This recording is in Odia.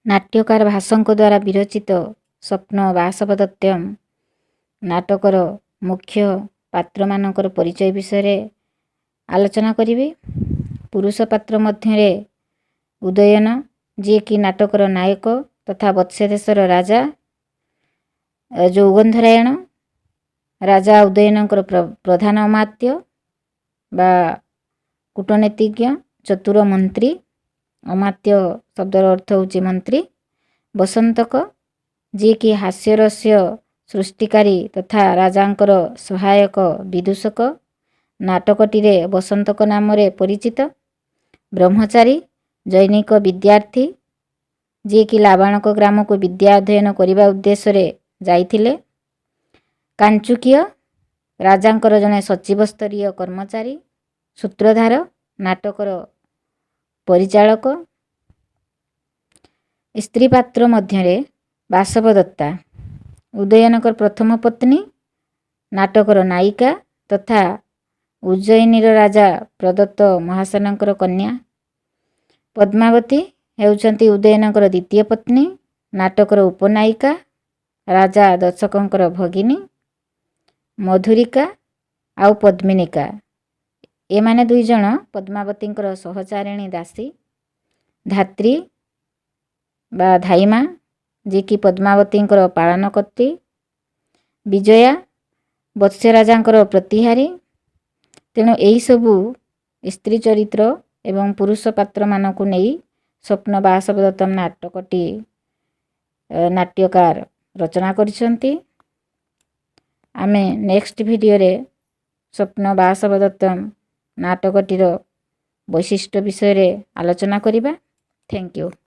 ନାଟ୍ୟକାର ଭାସଙ୍କ ଦ୍ୱାରା ବିରଚିତ ସ୍ୱପ୍ନ ବାସବଦତ୍ତମ୍ ନାଟକର ମୁଖ୍ୟ ପାତ୍ରମାନଙ୍କର ପରିଚୟ ବିଷୟରେ ଆଲୋଚନା କରିବି। ପୁରୁଷ ପାତ୍ର ମଧ୍ୟରେ ଉଦୟନ, ଯିଏକି ନାଟକର ନାୟକ ତଥା ବତ୍ସ୍ୟଦେଶର ରାଜା ଯୌଗନ୍ଧରାୟଣ, ରାଜା ଉଦୟନଙ୍କର ପ୍ରଧାନ ଅମାତ୍ୟ ବା କୂଟନୀତିଜ୍ଞ, ଚତୁର ମନ୍ତ୍ରୀ। ଅମାତ୍ୟ ଶବ୍ଦର ଅର୍ଥ ହେଉଛି ମନ୍ତ୍ରୀ। ବସନ୍ତକ, ଯିଏକି ହାସ୍ୟରସ୍ୟ ସୃଷ୍ଟିକାରୀ ତଥା ରାଜାଙ୍କର ସହାୟକ ବିଦୂଷକ, ନାଟକଟିରେ ବସନ୍ତକ ନାମରେ ପରିଚିତ। ବ୍ରହ୍ମଚାରୀ, ଜୈନିକ ବିଦ୍ୟାର୍ଥୀ, ଯିଏକି ଲାବାଣକ ଗ୍ରାମକୁ ବିଦ୍ୟା ଅଧ୍ୟୟନ କରିବା ଉଦ୍ଦେଶ୍ୟରେ ଯାଇଥିଲେ। କାଞ୍ଚୁକୀୟ, ରାଜାଙ୍କର ଜଣେ ସଚିବ ସ୍ତରୀୟ କର୍ମଚାରୀ। ସୂତ୍ରଧାର, ନାଟକର ପରିଚାଳକ। ସ୍ତ୍ରୀ ପାତ୍ର ମଧ୍ୟରେ ବାସବଦତ୍ତା, ଉଦୟନଙ୍କର ପ୍ରଥମ ପତ୍ନୀ, ନାଟକର ନାୟିକା ତଥା ଉଜ୍ଜୟିନୀର ରାଜା ପ୍ରଦତ୍ତ ମହାସେନଙ୍କର କନ୍ୟା। ପଦ୍ମାବତୀ ହେଉଛନ୍ତି ଉଦୟନଙ୍କର ଦ୍ୱିତୀୟ ପତ୍ନୀ, ନାଟକର ଉପନାୟିକା, ରାଜା ଦର୍ଶକଙ୍କର ଭଗିନୀ। ମଧୁରିକା ଆଉ ପଦ୍ମିନିକା, ଏମାନେ ଦୁଇଜଣ ପଦ୍ମାବତୀଙ୍କର ସହଚାରିଣୀ ଦାସୀ। ଧାତ୍ରୀ ବା ଧାଇମା, ଯିଏକି ପଦ୍ମାବତୀଙ୍କର ପାଳନକର୍ତ୍ରୀ। ବିଜୟା, ବତ୍ସ୍ୟରାଜାଙ୍କର ପ୍ରତିହାରୀ। ତେଣୁ ଏହିସବୁ ସ୍ତ୍ରୀ ଚରିତ୍ର ଏବଂ ପୁରୁଷ ପାତ୍ରମାନଙ୍କୁ ନେଇ ସ୍ୱପ୍ନ ବାସବଦତ୍ତମ୍ ନାଟକଟି ନାଟ୍ୟକାର ରଚନା କରିଛନ୍ତି। ଆମେ ନେକ୍ସଟ ଭିଡ଼ିଓରେ ସ୍ୱପ୍ନ ବାସବଦତ୍ତମ୍ ନାଟକଟିର ବୈଶିଷ୍ଟ୍ୟ ବିଷୟରେ ଆଲୋଚନା କରିବା। Thank you.